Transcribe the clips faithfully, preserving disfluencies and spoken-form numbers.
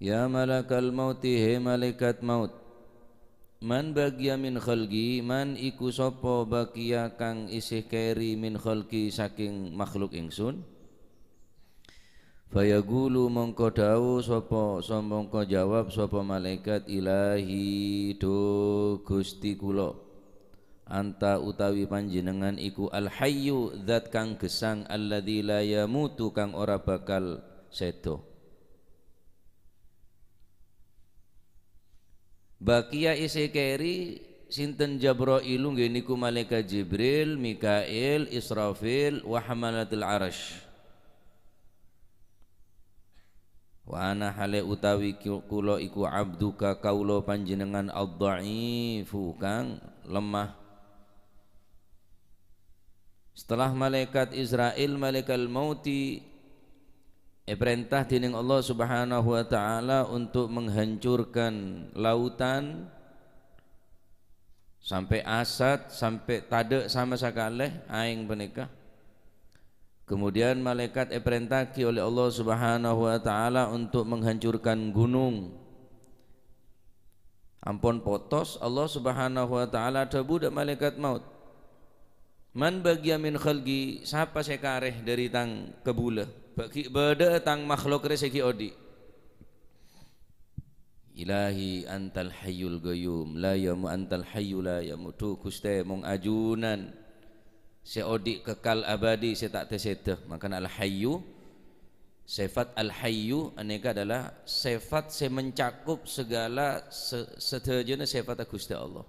"Ya malakal mauti, he malaikat maut, man baqiya min khalqi, man iku sapa baqiya kang isih kèri min khalqi saking makhluk ingsun?" Fayaqulu, mongko dhâbu sapa, sa-, mongko jawab sapa malaikat, "Ilahi, dhu Gusti kula, anta utawi panjenengan iku al-hayyu, zat kang gesang, alladzi la yamutu, kang ora bakal sèda." Baqiya isih kèri sinten? Jabrailu, ngghi niku malaikat Jibril, Mikail, Israfil, wa hamalatil arsy. "Wa ana hale utawi ki-, kula iku abduka, kaula panjenengan, ad-dha'ifu, kang lemah." Setelah malaikat Israil, malaikat mauti, èparènta dening Allah Subhanahu wa Ta'ala untuk menghancurkan lautan sampai asat, sampai tadâ' sama sakalè aèng panèka. Kemudian malaikat èparènta'aghi oleh Allah Subhanahu wa Ta'ala untuk menghancurkan gunung. Ampon potos, Allah Subhanahu wa Ta'ala dhâbu dâ' malaikat maut, "Man baqiya min khalqi, sapa sè karè dâri tang kabulâ? Bâ-, ghi' bâdâ'â tang makhluk rè sè ghi' odi'?" "Ilahi, antal hayyul qayyum, la yamu-, antal hayyu la yamut." Dhu Ghustè, mong ajunan sè odi' kekal abadi, sè ta' tè-sèdâ. Mangkana al-hayyu, sifat al-hayyu anèka adalah sifat sè mencakup segala se-, sadhâjâna sifatta Ghustè Allah.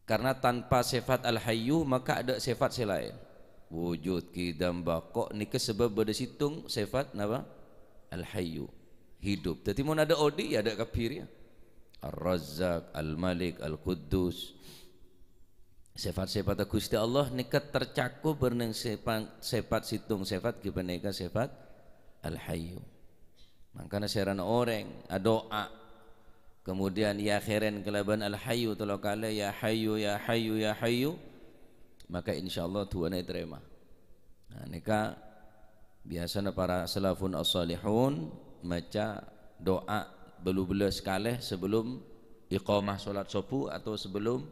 Karena tanpa sifat al-hayyu, maka adâ' sifat sè laèn. Wujud, qidam, baqa', nèka sabâb bâdâ sèttong sifat napa? Al-hayyu. Hidup. Dâddhi, mon adâ' odi', ya adâ' kabbhi rèya. Ar-Razzaq, Al-Malik, Al-Quddus. Sifat-sifatta Ghustè Allah nèka tercakup bârneng sepa-, sifat sèttong sifat, ghi panèka sifat Al-Hayyu. Mangkana sèrana orèng adu'a, kemudian èakhèrè kalabân Al-Hayyu tello kalè, "Ya Hayyu, ya Hayyu, ya Hayyu," maka insyaallah du'ana ètarèma. Nah, nèka biyasana para salafun as-salihun maca du'a bâllu bellâs kalè sebelum iqamah salat subuh atau sebelum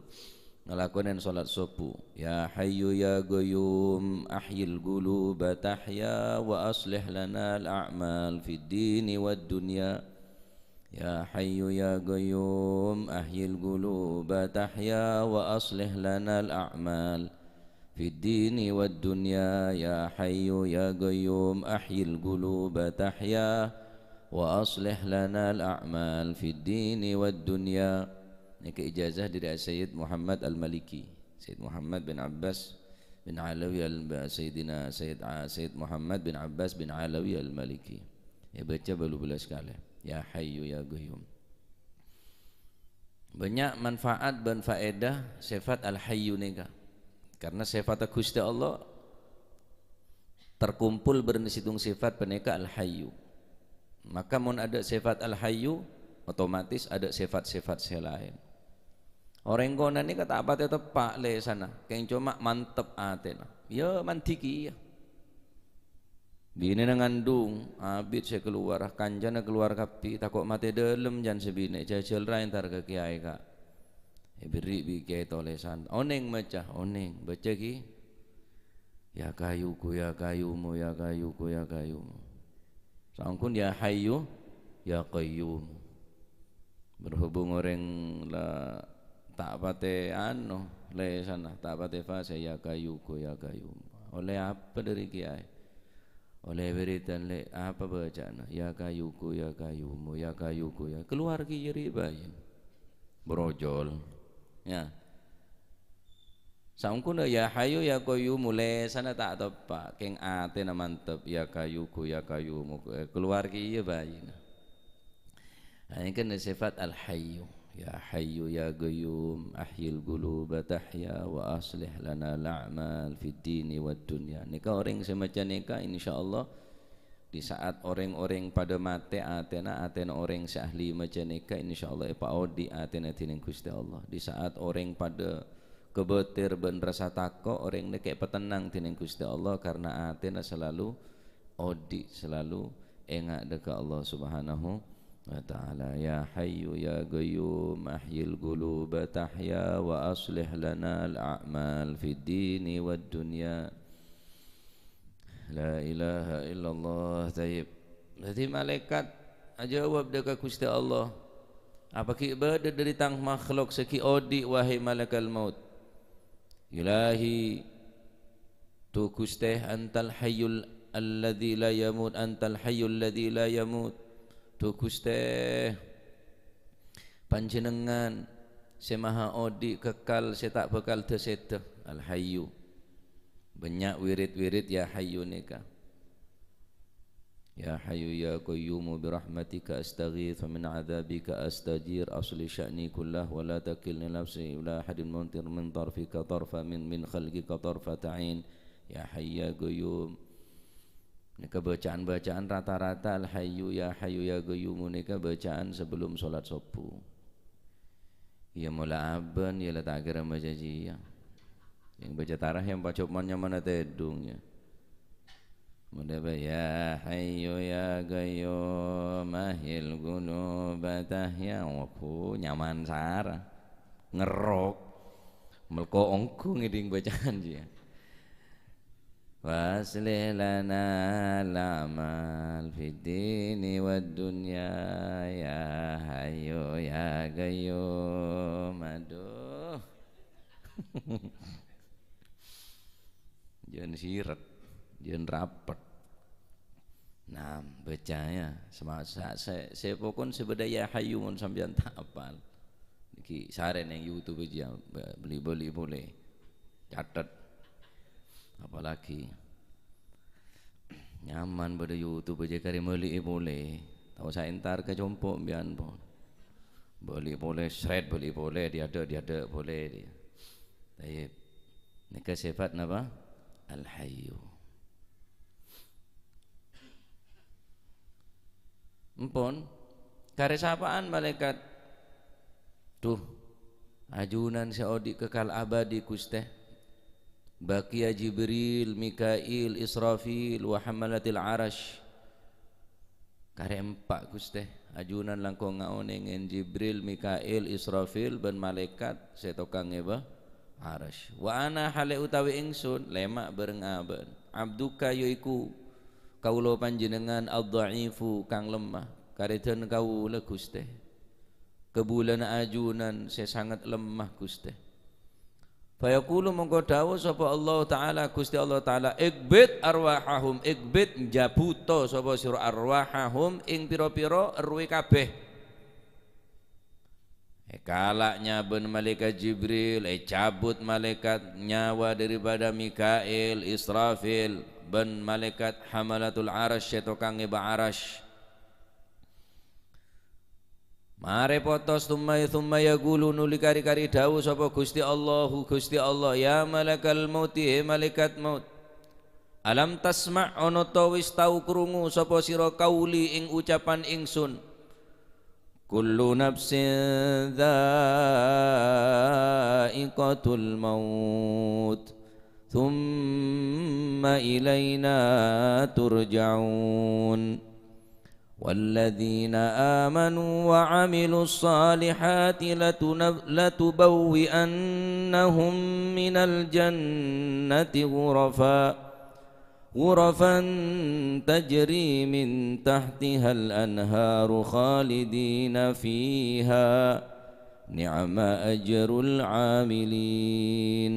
ngalakonè salat subuh. "Ya Hayyu ya Qayyum, ahyil quluba tahya wa aslih lana al-a'mal fid dini wad dunya." "Ya Hayyu ya Qayyum, ahyil quluba tahya wa aslih lana al-a'mal fid dini wad dunya. Ya Hayyu ya Qayyum, ahyil quluba tahya wa aslih lana al-a'mal fid dini wad dunya." Nèka ijazah dâri Sayyid Muhammad Al-Maliki. Sayyid Muhammad bin Abbas bin Alawi Al-, Sayyidina Sayyid A-, Sayyid Muhammad bin Abbas bin Alawi Al-Maliki. Èbâca bâllu bellâs kalè. "Ya Hayyu ya Qayyum." Bânnya' manfaat bân faèdah sifat Al-Hayyu nèka. Karena sifatta Ghustè Allah terkumpul bârneng sèttong sifat panèka Al-Hayyu. Maka mon adâ' sifat Al-Hayyu, otomatis adâ' sifat-sifat sè laèn. Orèng konè nèka ta' patè teppa' lèsanna, kèng coma mantep atèna. Ya, mandi kèya. Binèna ngandung, abit sè kalowar, kancana kalowar kabbhi, tako' matè dâlem can sè binè', jhâjhâl ra entar ka kèyaè, Ka'. Èberri' bi' kèyaè tolèsan. Onèng maca, onèng. Baca ghi. "Ya Kayu ku, ya Kayumu, ya Kayu ku, ya Kayumu." Saongghun "Ya Hayyu, ya Qayyumu." Berhubung orèng la ta' patè anu, lèsanna, ta' patè fasih, "Ya Kayu ku, ya Kayumu." Ollè apa dâri kèyaè? Ollè wiridan, lè', apa bacana? "Ya Kayu ku, ya Kayumu, ya Kayu ku, ya." Kalowar kèya rè bâjâna. Brojol. Ya. Saongghuna "Ya Hayyu ya Qayyumu" lèsanna ta' teppa', kèng atèna mantep, "Ya Kayu ku, ya Kayumu ku," eh, kalowar kèya bâjâna. Nah, nèka sifat Al-Hayyu. "Ya Hayyu ya Qayyum, ahyil quluba tahya wa aslih lana al-a'mal fid dini wad dunya." Nèka orèng sè maca nèka, insyaallah, di saat orèng-orèng padâ matè atèna, atèna orèng sè ahli maca nèka, insyaallah èpaodi' atèna dhinèng Ghustè Allah. Di saat orèng padâ kabâtèr bân rasa tako', orèng nèka èpatennang dhinèng Ghustè Allah karena atèna salalu odi', salalu Enga' dâ' ka Allah Subhanahu wa Ta'ala. Ya Hayyu ya Qayyum, ahyil quluba tahya wa aslih lana al-a'mal fid dini wad dunya. La ilaha illallah. Thayyib. Dhâddhi malaèkat ajâwâb dâ' ka Ghustè Allah. Apa ghi' bâdâ dâri tang makhluk sè ghi' odi', wahai Malakal Maut? Ilahi, tu Ghustè, antal hayyul alladzi la yamut, antal hayyul ladzi la yamut. Tu Ghustè, Panjhennengngan sè maha odi', kekkal, sè ta' bhâkal dâ-sèdâ, Al-Hayyu. Bânnya' wirid-wirid Ya Hayyu nèka. Ya Hayyu ya Qayyumu bi rahmatika astaghits wa min adzabika astajir, asli sya'ni kullah wa la takilni nafsi ila ahadin muntir min tarfika tarfa min, min khalqika tarfata ain. Ya Hayyu ya Qayyum. Nèka bacaan-bacaan rata-rata Al Hayyu ya Hayyu ya Qayyumu nèka bacaan sebelum sholat subuh. Iyâ mola abân, iyâ la ta' kèra maca jiyâ. Yang baca tarah yang pajhât mon nyamana tèdung ya. Mula ba, "Ya Hayyu ya Qayyum, ahyil quluba tahya." Wah, ku nyaman sara. Ngerok. Melko ongghu ngèdhing bacaan jiyâ. "Wa aslih lana al-a'mal fid dini wad dunya, ya Hayyu ya Qayyum." Aduh. Jân sirèt, jân rapet. Nah, baca ya. Sema-, sa-, sa-, sè pokon sè bâdâ Ya Hayyu mon sampèyan ta' apal. Nèka sarè neng YouTube aja, ba-, bâli-bâli polè. Catet. Apalagi nyaman bâdâ YouTube aja karè bâli'i polè. Tao saèntar ka compo' sampèyan pon. Bâli' polè, srèt, bâli' polè, diadâ', diadâ' polè. Tayyib. Nèka sèfat napa? Al-Hayyu. Empon, karè sapa'an malaèkat? Duh, ajunan sè odi' kekal abadi, Ghustè. Baqiya Jibril, Mikail, Israfil, wa hamalatil arasy. Karè empa', Ghustè. Ajunan langkong ngaonèngè Jibril, Mikail, Israfil, bân malaèkat sè tokang ngèbâ arasy. Wa ana halè utawi ingsun, lèma' bhâreng abâ'na. Abduka yaiku kaulâ panjhennengngan ad-dha'ifu kang lemma. Karèdhân kaulâ, Ghustè. Kabulâna ajunan sè sanget lemma, Ghustè. Fayaqulu, mongko dhâbu sapa Allah Ta'ala, Ghustè Allah Ta'ala, "Iqbid arwahahum, iqbid, njabhuto sapa sira arwahahum ing pira-pira erruwè kabèh." Èkala' nyabân malaèkat Jibril, ècabut malaèkat nyawa daripada Mikail, Israfil, bân malaèkat hamalatul arasy sè tokang ngèbâ arasy. Marè potos, tsumma, tsumma yaqulu, nuli kari-kari dhâbu sapa Ghustè Allahu, Ghustè Allah, "Ya malakal mauti, he malaikat maut. Alam tasma', ana ta' wis tao krungu sapa sira qauli ing ucapan ingsun? Kullu nafsin dza'iqatul maut, tsumma ilaina turja'un." والذين آمنوا وعملوا الصالحات لتنب-، لتبوئنهم من الجنة غرفا، غرفا تجري من تحتها الأنهار خالدين فيها، نعم أجر العاملين.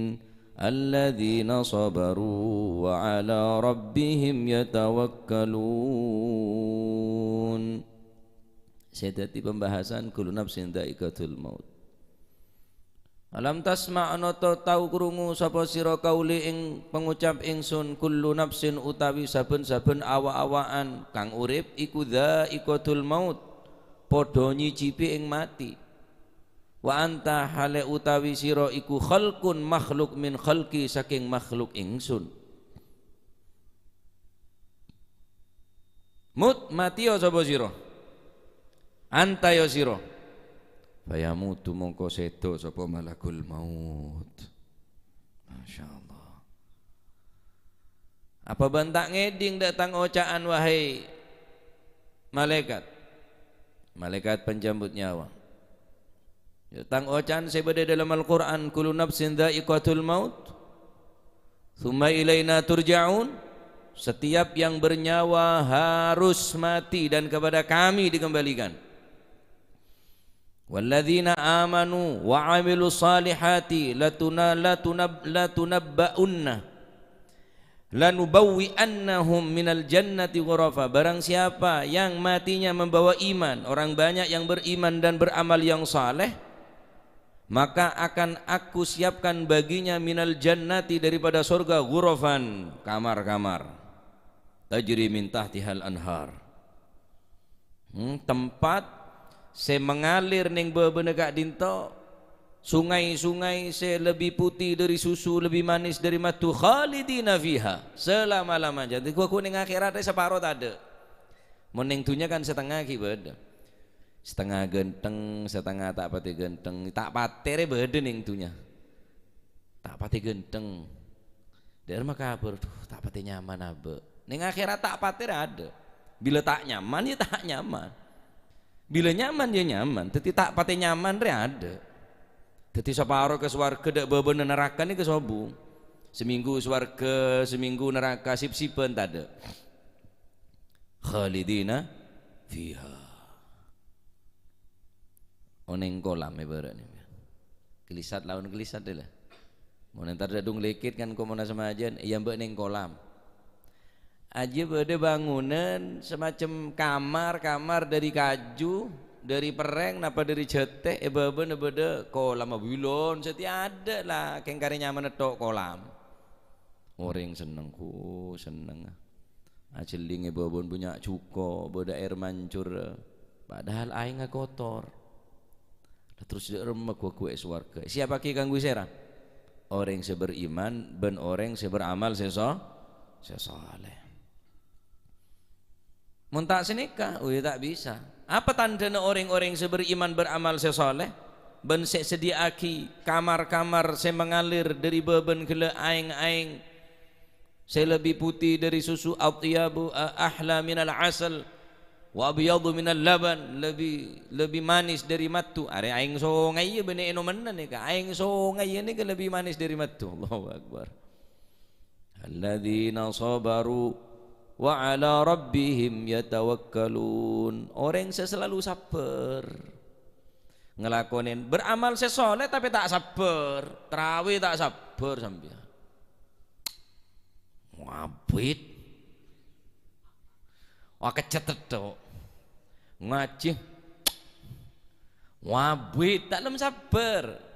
Alladzina sabaru wa ala rabbihim yatawakkalun. Sè dhâddhi pembahasan kullu nafsin dza'iqatul maut. Alam tasma', ana ta' tao krungu sapa sira qauli ing pangucap ingsun, kullu nafsin utawi saben-saben awa'-awa'an kang urip iku dza'iqatul maut, padha nyicipi ing mati. Wa anta hale utawi sira iku khalqun makhluk min khalqi saking makhluk ingsun. Mut, matiya sapa sira? Anta ya sira. Fayamutu mongko sedo sapa malakul maut. Masya Allah. Apa bân ta' ngedhing dha' tang oca'an, wahai Malaèkat. Malaèkat penjemput nyawa. Ya, tang oca'an sè bâdâ dâlem Al-Qur'an, "Kullu nafsin dza'iqatul maut, tsumma ilaina turja'un." Setiap yang bernyawa harus mati dan kepada Kami dikembalikan. "Walladzina amanu wa 'amilus shalihati latuna-, latunab-, latunabba'unna, lanubawwi'annahum minal jannati ghurafa." Barang siapa yang matinya membawa iman, orang banyak yang beriman dan beramal yang saleh, maka akan Aku siapkan baginya minal jannati, daripada sorga, ghurafan, kamar-kamar, tajri min tahtihal anhar. Hmm, tempat sè mangalir neng bâbâna ka'dinto, sungai-sungai sè lebbi putih dâri susu, lebbi manis dâri maddu, khalidina fiha, salama-lamanya. Jadi, ghu-, ghu-, neng akhèrat rè saparo tadâ'. Mon neng dhunnya kan satengnga ghi' bâdâ. Satengnga ghântheng, satengnga ta' patè ghântheng. Ta' patè rè bâdâ neng dhunnya. Ta' patè ghântheng. Dâ'remma kabhâr, "Duh, ta' patè nyaman abâ'." Neng akhèrat ta' patè rè adâ'. Bilâ ta' nyaman, ya ta' nyaman. Bilâ nyaman, ya nyaman. Dhâddhi ta' patè nyaman rè adâ'. Dhâddhi saparo ka sowarghâ dâ' bâbâna naraka nèka sobung. Samènggu sowarghâ, samènggu naraka, sip-sipan tadâ'. Khalidina fiha. Onèng kolam èbârâ'na. Glisat lawan glisat dâ' la. Mon entar dâ' dhung lèkèt kan komona samajân, èyambâ' neng kolam. Ajiyâ bâdâ bangunan semacam kamar-kamar dâri kaju, dâri perrèng, napa dâri jhâtè, è bâbâna bâdâ kolam abilon, satèya adâ' la, kèng karè nyamana tho' kolam. Orèng senneng, ghu, senneng. Ajhelling è bâbâna bânnya' jhuko', bâdâ aèr mancur. Padahal aèngnga kotor. La terros dâ' remma ghu-, ghu è sowarghâ. Èsiyappaghi kaangghuy sèra? Orèng sè beriman bân orèng sè beramal sè so-, sè saleh. Mon ta' sanèka, oh ya ta' bisa. Apa tandhâna orèng-orèng sè beriman beramal sè saleh? Bân sè èsadhiyâ'aghi kamar-kamar sè mangalir dâri bâbâna ghellâ' aèng-aèng sè lebbi putih dâri susu, atyabu, a-, ahla minal asal, wa abyadu minal laban, lebbi, lebbi manis dâri maddu. Arè aèng songay bânnè ènomanna nèka. Aèng songay nèka lebbi manis dâri maddu. Allahu Akbar. "Alladzina sabaru wa ala rabbihim yatawakkalun." Orèng sè selalu sabbhâr. Ngalakonè beramal sè saleh tapè ta' sabbhâr. Trawè ta' sabbhâr sampèyan. Ngabit. Wah, kecet tho. Ngajhi. Ngabit, ta' lem sabbhâr.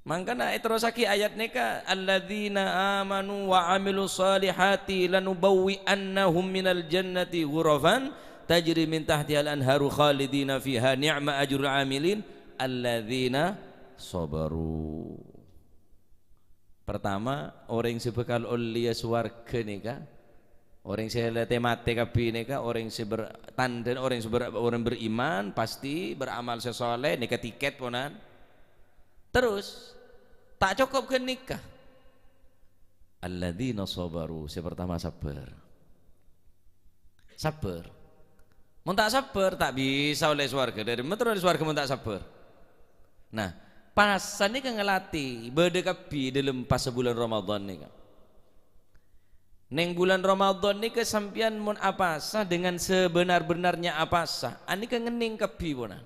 Mangkana èterrossaghi ayat nèka, "Alladzina amanu wa 'amilus shalihati lanubawwi'annahum minal jannati ghurafan tajri min tahtihal anharu khalidina fiha ni'ma ajrul 'amilin alladzina sabaru." Pertama, orèng sè bhâkal ollèya sowarghâ nèka, orèng sè la tè-matè kabbhi nèka, orèng sè ber-, tandhâna orèng sè ber-, orèng beriman, pasti beramal sè saleh, nèka tiket ponan. Terros, ta' cokop ghânèka. Alladzina sabaru, sè pertama sabbhâr. Sabbhâr. Mon ta' sabbhâr, ta' bisa ollè sowarghâ. Dâri ma' terro ollè sowarghâ mon ta' sabbhâr? Nah, pasa nèka ngalatè bâdâ kabbhi dâlem pasa bulân Ramadan nèka. Neng bulân Ramadan nèka sampèyan mon apasa dengan sebenar-benarnya apasa, anèka ngennèng kabbhi ponan.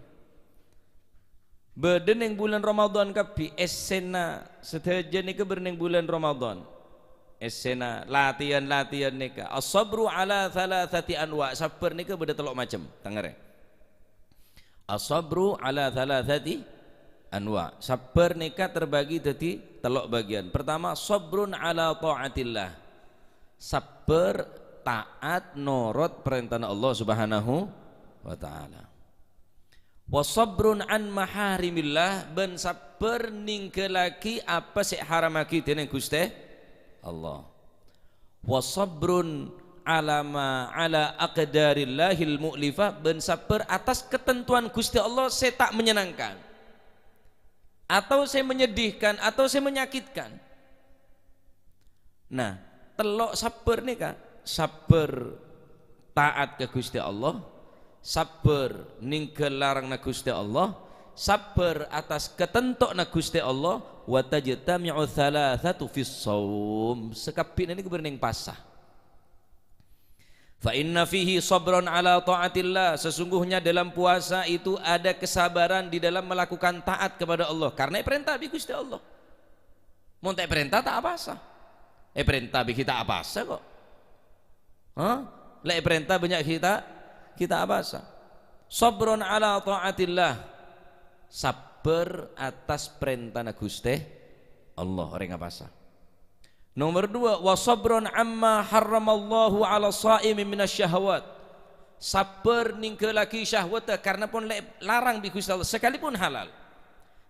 Bâdâ neng bulân Ramadan kabbhi, èssèna sadhâjâ nèka bâr neng bulân Ramadan. Èssèna latihan-latihan nèka. As-sabru ala thalathati anwa'. Sabbhâr nèka bâdâ tello' macem. Tangèrè. As-sabru ala thalathati anwa'. Sabbhâr nèka terbagi dhâddhi tello' bagian. Pertama, sabrun ala ta'atillah. Sabbhâr taat norot parèntana Allah Subhanahu wa Ta'ala. Wa sabrun an maharimillah, bân sabbhâr ninggalaghi apa sè èharammaghi dènèng Ghustè Allah. Wa sabrun ala ma, ala aqdarillahil mu'lifah, bân sabbhâr atas ketentuan Ghustè Allah sè ta' menyenangkan, atau sè menyedihkan, atau sè menyakitkan. Nah, tello' sabbhâr nèka, sabbhâr taat ka Gusti Allah, sabbhâr nèngghâl larangnga Gusti Allah, sabbhâr atas katantowanna Gusti Allah, wa tajtami'u tsalatsatu fis shaum. Sakabbhina nèka bârnèng pasa. Fa inna fihi sabran ala ta'atillah, sesungguhnya dalam puasa itu ada kesabaran di dalam melakukan taat kepada Allah, karena èparènta bi' Gusti Allah. Mon ta' èparènta, ta' apasa. Èparènta bi' ghi' ta' apasa kok. Hah? Lè' èparènta bânnya' ghi' ta', ghi' ta' apasa. Sabran ala ta'atillah. Sabbhâr atas parèntana Ghustè Allah, orèng apasa. Nomor dua, wa sabran amma harramallahu ala shaimi minasy syahawat. Sabbhâr nèngghâllaghi syahwatta karena pon lè-, larang bi' Ghustè Allah, sakalipon halal.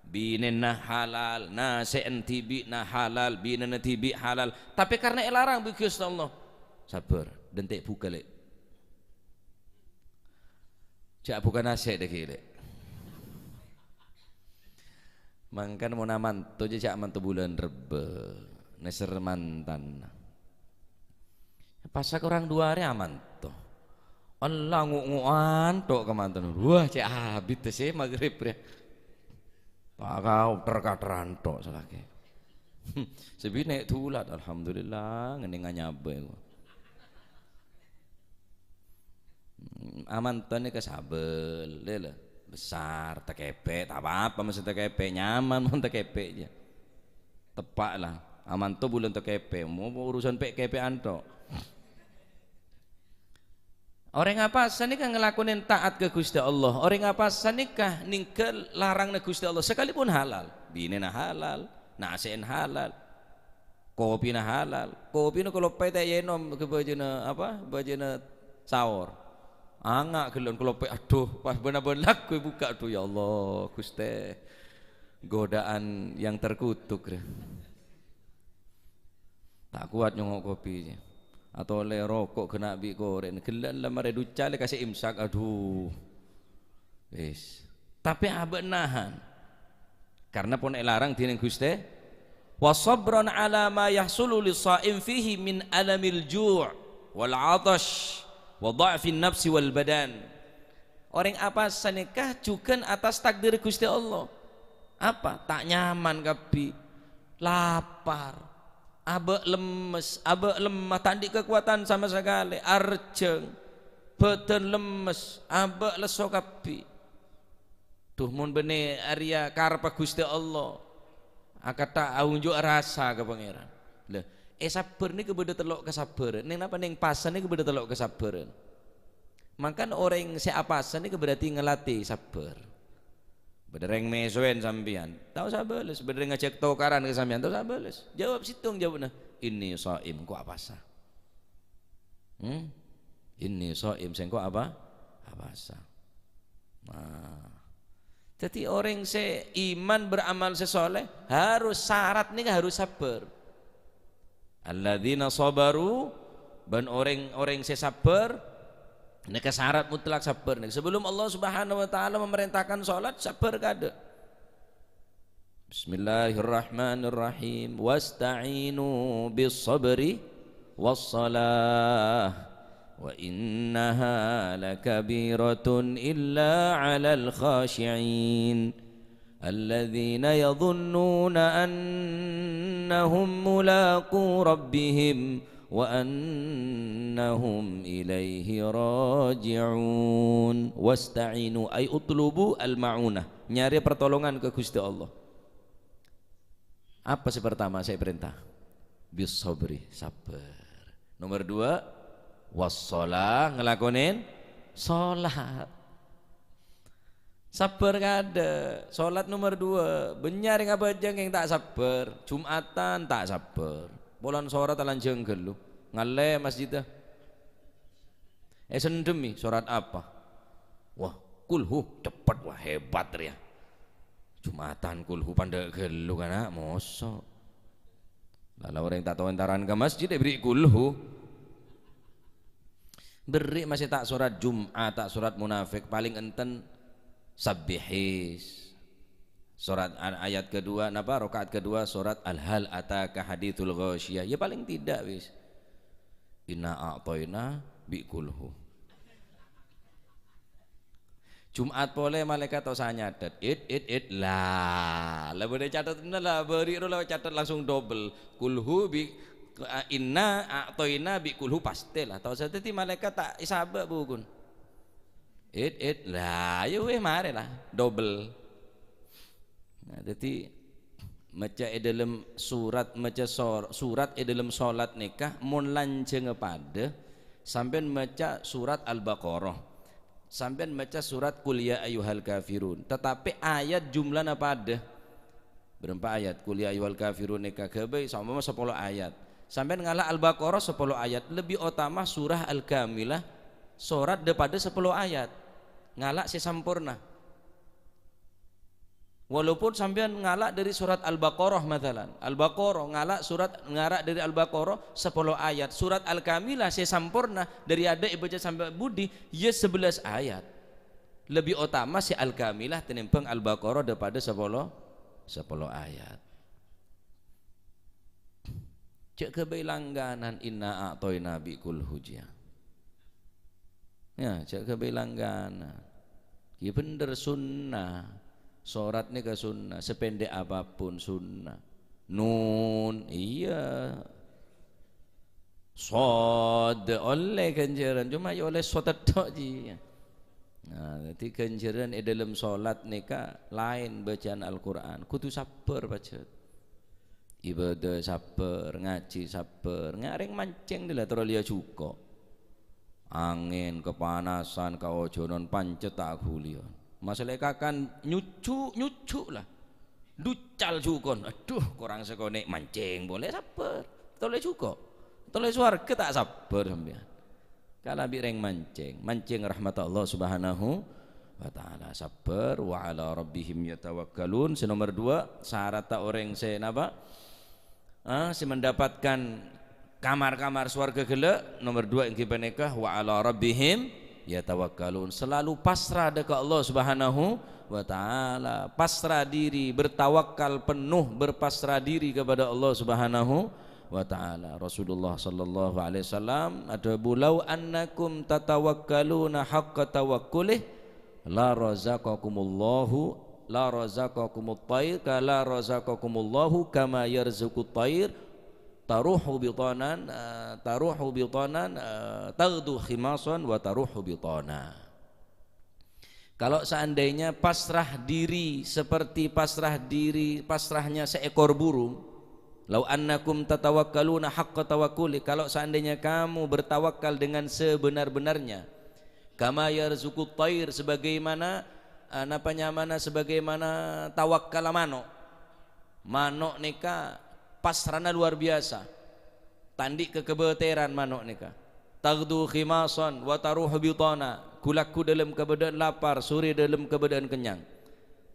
Binèna halal, nasè'en dhibi'na halal, binèna dhibi' halal. Tapè karena èlarang bi' Ghustè Allah, sabbhâr, dântè' buka, Lè'. Jhâ' buka nasè' dhâggi', Lè'. Mangkana mon amanto jhâ', jhâ' amanto bulân Rebbâ, nèser mantanna. Pas sakorang dua arè amanto. Ella ngu'-ngu'an tok ka mantanna. Wah, cè' abit sè maghrib rè. Pakao ter-kateran tok salakè. Sè binè' dulat, alhamdulillah, ngennèng anyabâ. Amanto nèka sabâl, lè, lè. Besar, takèpè', ta' apa-apa, mastè takèpè', nyaman mon takèpè' jhâ. Teppa' la. Amanto bulân takèpè', mo urusan pè'-kèpè'an tok. Orèng apasa nèka ngalakonè taat ka Ghustè Allah. Orèng apasa nèka nèngghâl larangnga Ghustè Allah, sakalipon halal. Binèna halal, nasè'en halal. Kopina halal. Kopina kaloppè ta' èènom ka bâjâna, apa, bâjâna saor. Anga' ghellâ' kaloppè, adhu, pas bân-abân lagghu èbukka', adhu, ya Allah, Ghustè. Godaan yang terkutuk, rè. Ta' kowat nyongngo' kopi, jhâ. Atolè roko' ghâna' bi' korèn. Ghellâ' la marè ducca lè kasè imsak, adhu. Wis. Tapè abâ' nahan. Karena pon èlarang dhinèng Ghustè. Wa sabran ala ma yahsulu lis-shaim fihi min alamil ju' wal 'atash wa dha'fin nafsi wal badan. Orèng apasa nèka jhughân atas takdir Ghustè Allah. Apa? Ta' nyaman kabbhi. Lapar. Abâ' lemmes, abâ' lemma, ta' andi' kakowadhân sama sakalè, arjhâng, bhâdhân lemmes, abâ' lesso kabbhi. Dhu, mon bânnè arèya karebbhâ Ghustè Allah, akantha aonjhu'â rasa ka Pangèran. Lha, è sabbhâr nèka bâdâ tello' kasabbhârân. Nèng napa? Nèng pasa nèka bâdâ tello' kasabbhârân. Mangkana orèng sè apasa nèka berarti ngalatè sabbhâr. Bâdâ rèng mèsowèn sampèyan, ta' osa bâles. Bâdâ rèng ngajhâk tokaran ka sampèyan, ta' osa bâles. Jawab sèttong jawabna, "Inni shaim," engko' apasa. Hmm? "Inni shaim," sèngko' apa? Apasa. Nah. Dhâddhi orèng sè iman beramal sè sholeh harus, syarat nèka harus sabbhâr. "Alladzina shabaru," bân orèng-orèng sè sabbhâr, nèka syarat mutlak sabbhâr nèka. Sebelum Allah Subhanahu wa Ta'ala memerintahkan sholat, sabbhâr kaadâ'. Bismillahirrahmanirrahim. "Wasta'inu bis sabri was salah. Wa innaha lakabiratun illa 'alal khashi'in." Alladzina yadhunnuna annahum mulaqu rabbihim wa annahum ilaihi raji'un. Wasta'inu, ay utlubu al-ma'unah. Nyarè pertolongan ka Ghustè Allah. Apa sè pertama sè èparènta? Bis sabri, sabbhâr. Nomor dua, was shalah, ngalakonè sholat. Sabbhâr kaadâ'. Sholat nomor dua. Bânnya' rèng abhâjâng kèng ta' sabbhâr. Jum'atan ta' sabbhâr. Polana sholat ta' lanjhâng ghâllu. Ngallè masjiddhâ. Èsendhemmi, sholat apa? Wah, kulhu, cepet, wah, hebat rèya. Jum'atan kulhu pandâ' ghâllu kana', moso'. Lala orèng ta' tao èntaran ka masjid, èberri' kulhu. Berri' masè ta' sholat Jum'at, ta' sholat munafik, palèng enten Sabbihis. Sholat a-, ayat kedua, napa, rakaat kedua sholat al-, hal ataka haditsul ghasyiyah. Ya, paling tidak, wis. Inna a'thaina bi' kulhu. Jum'at polè malaèkat ta' osa nyatet. It, it, it. La, la bâdâ catetanna la, bâri' ro la catet langsung dobel. Kulhu bi, inna a'toina bi kulhu pastè la. Ta' osa, dhâddhi malaèkat ta' èsabâ' bukun. It, it. La, ya wis, marè la. Dobel. Nah, dhâddhi maca è dâlem surat, maca sor-, surat è dâlem solat nèka mon lanjhângnga padâ, sampèyan maca surat Al-Baqarah, sampèyan maca surat Qul Ya Ayyuhal Kafirun, tatapè ayat jumlana padâ. Bârâmpa ayat? Qul Ya Ayyuhal Kafirun nèka ghâbây, saompama sapolo ayat. Sampèyan ngala' Al-Baqarah sapolo ayat, lebbi otama surah Al-Kamilah, sorat dâ-, padâ sapolo ayat. Ngala' sè samporna. Walaupun sampèyan ngala' dâri surat Al-Baqarah, masalan. Al-Baqarah, ngala' surat, ngala' dâri Al-Baqarah sapolo ayat. Surat Al-Kamilah sè samporna dâri adâ' èbâca sampè' budi, ya sebelas ayat. Lebbi otama sè Al-Kamilah tènèmbhâng Al-Baqarah dâ-, padâ sapolo, sapolo ayat. Jhâ' ghâbây langganan inna a'toina bi kulhu jiyâ. Ya, jhâ' ghâbây langganan. Iyâ bhender sunnah. Sorat nèka sunnah, sependek apapun sunnah. Nun, iyâ. Shad, ollè ghânjhârân, coma ya ollè shad tèdhâ' jiyâ. Nah, dhâddhi ghânjhârân è dâlem solat nèka laèn bâcaan Al-Qur'an. Kodhu sabbhâr, pajhât. Ibadah sabbhâr, ngajhi sabbhâr, nga-, rèng mancèng dâlâ terro lèya jhuko'. Angèn, kapanasan, kaojhânan, pancet ta' ghuliyân. Masalah kakan nyuccu', nyuccu' la. Duccal jhukon. Adhu, korang sakonè' mancèng polè sabbhâr. Tolè jhuko'. Tolè sowarghâ ta' sabbhâr sampèyan. Kalabi rèng mancèng, mancèng rahmat Allah Subhanahu wa Ta'ala. Sabbhâr, wa 'ala rabbihim yatawakkalun. Sè nomer dua, saratta orèng sè napa? Ah, sè mendapatkan kamar-kamar sowarghâ ghellâ', nomer dua èngghi panèka, wa 'ala rabbihim yatawakkalun. Selalu pasrah dâ' ka Allah Subhanahu wa Ta'ala. Pasrah diri, bertawakal penuh, berpasrah diri kepada Allah Subhanahu wa Ta'ala. Rasulullah sallallahu alaihi wasallam adhâbu, "Lau annakum tatawakkaluna haqqa tawakkulih, la razaqakumullahu, la razaqakumut thair, ka la razaqakumullahu kama yarzuqut thair, taruhu bitanan, eh, taruhu bitanan, eh, taghdu khimasan wa taruhu bitana." Kalau seandainya pasrah diri seperti pasrah diri, pasrahnya seekor burung, "Lau annakum tatawakkaluna haqqa tawakkuli," kalau seandainya kamu bertawakal dengan sebenar-benarnya, "kama yarzuqut thair," sebagaimana, eh, napa nyamana, sebagaimana tawakkal mano'. Mano' nèka pasrana luar biasa. Ta' andi' kakabâtèran mano' nèka. "Taghdu khimasan wa taruhu bitana." Ghu-lagghu dâlem kabâdâ'ân lapar, sore dâlem kabâdâ'ân kennyang.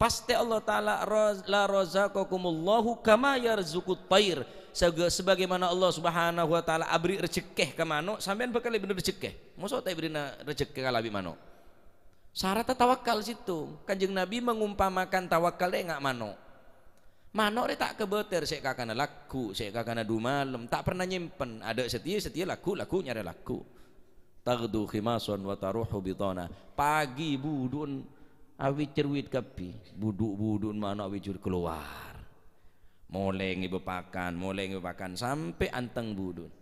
Pastè Allah Ta'ala raz-, "La razaqakumullahu kama yarzuqut thair." Sega-, sebagaimana Allah Subhanahu wa Ta'ala aberri' rejekkè ka mano', sampèyan bhâkal èbherri' rejekkè. Moso ta' èbherri'na rejekkè kalabi mano'? Saratta tawakal sèttong. Kanjeng Nabi mengumpamakan tawakal rè nga' mano'. Mano' rè ta' kabâtèr sè kakana lagghu', sè kakana du malem, ta' pernah nyèmpen. Adâ' satèya, satèya lagghu', lagghu' nyarè lagghu'. "Taghdu khimasan wa taruhu bitana." Pagi budhu'en awi cerwit kabbhi. Budhu'-budhu'en mano' awi cerwit kalowar. Molè ngèbâ pakan, molè ngèbâ pakan, sampè' anteng budhu'en.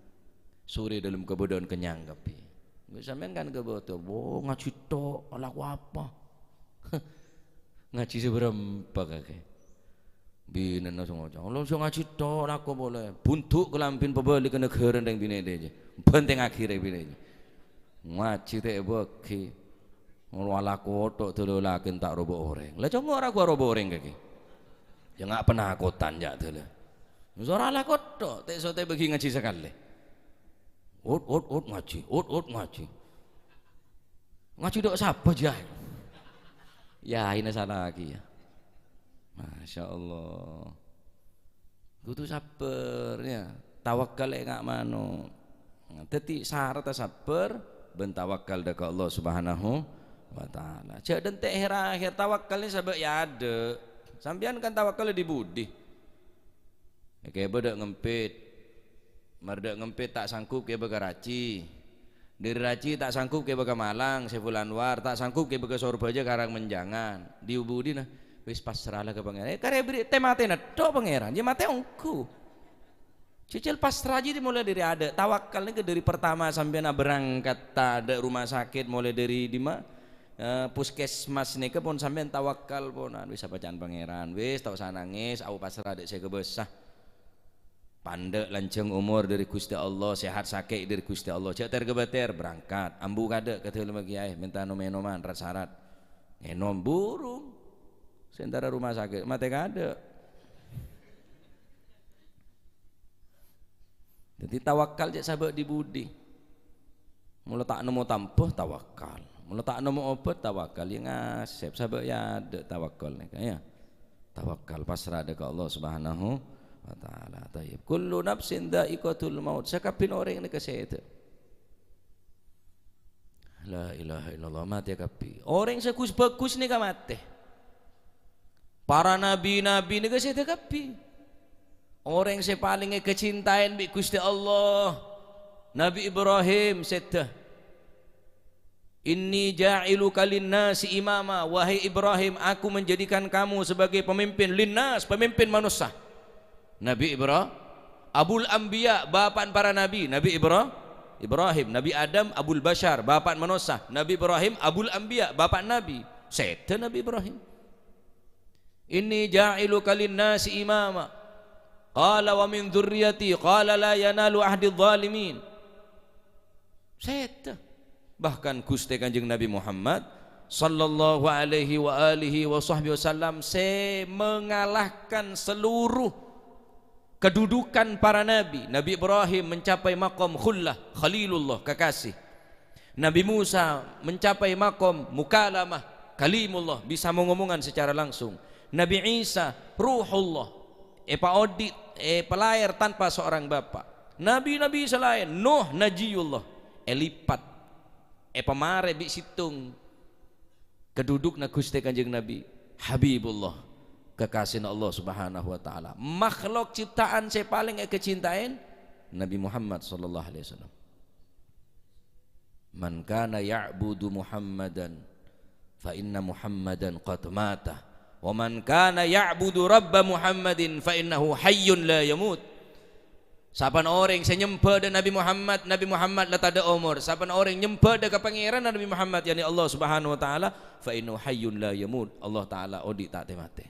Sore dâlem kabâdâ'ân kennyang kabbhi. Sampèyan kan kabâtèr, "Wo, ngajhi tok, alako apa?" Ngajhi sè bârâmpa kakè? Binèna sè ngoca', "Lo sè ngajhi tok, alako polè. Bundhu' kalambhina pabâli ka naghârâna rèng binè' dhâjâ. Bhântèngaghi rèng binè' dhâjâ." Ngajhi ta' èbâghi. Ngono alako tok dâlâ lakèn ta' roba orèng. La congo' ra ghuwa roba orèng kakè. Ya nga' panakotan ja' dâlâ. Soro alako tok, ta' so ta' èbâghi ngajhi sakalè. Ut, ut, ut ngajhi, ut, ut ngajhi. Ngajhi dâ' sapa, jâ? Ya, ini salah lagi ya. Masya Allah. Kodhu sabbhâr, ya. Tawakal è nga' mano'. Dhâddhi, saratta sabbhâr bân tawakal dâ' ka Allah Subhanahu wa Ta'ala. Jhâ' dântè' hèr-ahèr, tawakal nè sabâ' è adâ'. Sampèyan kan tawakal è dhi-budhi. Èkèbâ dâ' ngempit. Mar dâ' ngempit ta' sanggup kèbâ ka rajhi. Dhâri Raci ta' sanggup kèbâ ka Malang, Saiful Anwar, ta' sanggup kèbâ ka Sorbhâjâ, Karang Menjangan. Dhi-budhina, wis pasrala ka Pangèran. Eh, karè bâri' tè-matèna tok Pangèran, yâ matè ongghu. Jhâjhâl pasra jiyâ dimulai dhâri adâ'. Tawakkal nèka dhâri pertama sampèyan aberangkat, ta' adâ' rumah sakit, mulai dhâri dimma? Eh, puskesmas nèka pon sampèyan tawakkal pon. Anu, wis apa ca'an Pangèran, wis ta' osa nangès, ayo pasra dâ' sè kobâsa. Pandâ' lanjhâng omor dhâri Ghustè Allah, sehat sakè' dhâri Ghustè Allah. Jhâ' tèr-kabâtèr, berangkat. Ambu kadâ' ka dâlemma kèyaè, mènta nom-ènoman, rat-sarat. Ngènom, burung. Sè entara rumah sakit, matè kadâ'. Dhâddhi, tawakkal jhâ' sabâ' dhi-budhi. Mula ta' nemmo tambhâ, tawakkal. Mula ta' nemmo obât, tawakkal. Yâ ngasèp, sabâ' yâ adâ' tawakkal nèka, yâ. Tawakkal, pasra dâ' ka Allah Subhanahu wa Ta'ala. Thayyib. "Kullu nafsin dha'iqatul maut." Sakabbhiyânna orèng nèka sèdhâ. La ilaha illallah, matè kabbhi. Orèng sè ghus-bhâghus nèka matè. Para nabi-nabi nèka sèdhâ kabbhi. Orèng sè palèng èkacintaèn bi' Ghustè Allah, Nabi Ibrahim sèdhâ. "Inni ja'iluka linnasi imama." Wahai Ibrahim, aku menjadikan kamu sebagai pemimpin linnas, pemimpin manossa. Nabi Ibra-, Abul Anbiya, bapa'na para nabi, Nabi Ibra-, Ibrahim, Nabi Adam, Abul Bashar, bapa'na manossa, Nabi Ibrahim, Abul Anbiya, bapa'na nabi. Sèdhâ Nabi Ibrahim. "Inni ja'iluka linnasi imama." Qala, "Wa min dzurriyyati." Qala, "La yanalu ahdi dzalimin." Sèdhâ. Bahkan Ghustè Kanjeng Nabi Muhammad sallallahu alaihi wa alihi wa sahbihi wasallam sè mengalahkan seluruh kedudukan para nabi. Nabi Ibrahim mencapai maqam khullah, Khalilullah, kekasih. Nabi Musa mencapai maqam mukalamah, Kalimullah, bisa mengomongkan secara langsung. Nabi Isa, Ruhullah, èpaodi', èpalaèr tanpa seorang bapa'. Nabi-nabi sè laèn, Nuh, Najiyullah, èlipat, èpamarè bi' sèttong. Kadhudhukna Ghustè Kanjeng Nabi, Habibullah, kekasihna Allah Subhanahu wa Ta'ala. Makhluk ciptaan sè palèng èkacintaèn, Nabi Muhammad sallallahu alaihi wasallam. "Man kana ya'budu Muhammadan, fa inna Muhammadan qad mata. Wa man kana ya'budu Rabba Muhammadin, fa innahu hayyun la yamut." Sapan orèng sè nyembhâ dâ' Nabi Muhammad, Nabi Muhammad la tadâ' omor. Sapan orèng nyembhâ dâ' ka Pangèran Nabi Muhammad, yakni Allah Subhanahu wa Ta'ala, fa innahu hayyun la yamut. Allah Ta'ala odi' ta' tè-matè.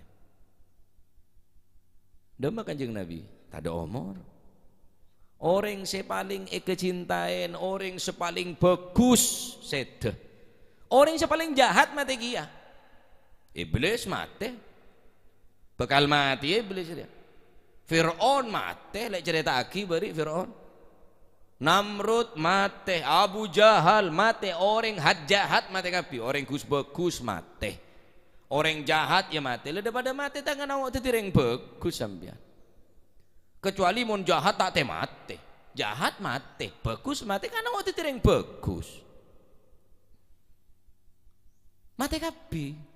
Dâmma Kanjeng Nabi, tadâ' omor. Orèng sè palèng èkacintaèn, orèng sè palèng bhâghus, sèdhâ. Orèng sè palèng jahat matè kèya. Iblis matè. Bhâkal matè Iblis rèya. Fir'aun matè, lè' carèta'aghi bâri' Fir'aun. Namrud matè, Abu Jahal matè, orèng hat-jahat matè kabbhi, orèng ghus-bhâghus matè. Orèng jahat yâ matè, la dâ-padâ matè ta' ngana' dhâddhi rèng bhâghus sampèyan. Kecuali mon jahat ta' tè-matè. Jahat matè, bhâghus matè, kan ngana' dhâddhi rèng bhâghus. Matè kabbhi.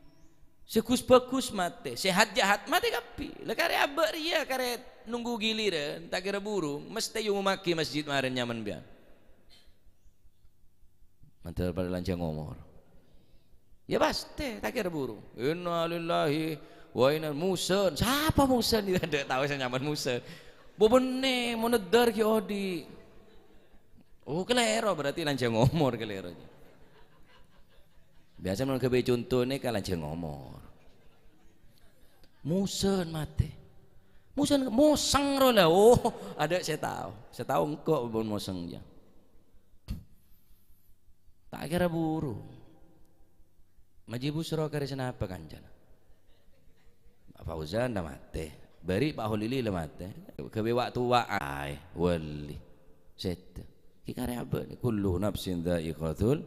Sè ghus-bhâghus matè, sè hat-jahat matè kabbhi. La karè abâ' rèya karè nunggu giliran, ta' kèra burung, mestè èomommaghi masjid marèn nyamana biyân. Mandhâr padâ lanjhâng omor. Yâ pastè, ta' kèra burung. Innalillahi wa inna, musen. Sapa musen? Tadâ' tao sè nyamana musen. Bo bânnè, mon neddhâr ghi' odi'. Oh, kalèro berarti lanjhâng omor, kalèro. Biyasa mon ghâbây conto nèka lanjhâng omor. Musen matè. Musen, mosèng ro la. Oh, adâ' sè tao. Sè tao engko' mon mosèng, yâ. Ta' kèra burung. Maji Busro karè sanapa kancana? Pak Fauzan la matè. Bâri' Pak Holili la matè. Ghâbây wa'-, towa aè, wali. Sèdhâ. Ghi' karè abâ' nè. "Kullu nafsin dha'iqatul,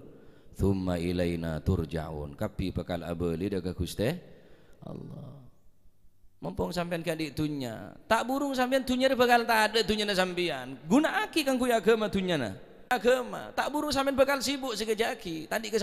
tsumma ilaina turja'un." Kabbhi bhâkal abâli dâ' ka Ghustè Allah. Mompong sampèyan ghi' andi' dhunnya, ta' burung sampèyan dhunnya rè bhâkal tadâ' dhunnyana sampèyan. Ghuna'aghi kaangghuy aghâma dhunnyana. Aghâma, ta' burung sampèyan bhâkal sibuk sakejjhâ' aghi', ta' andi'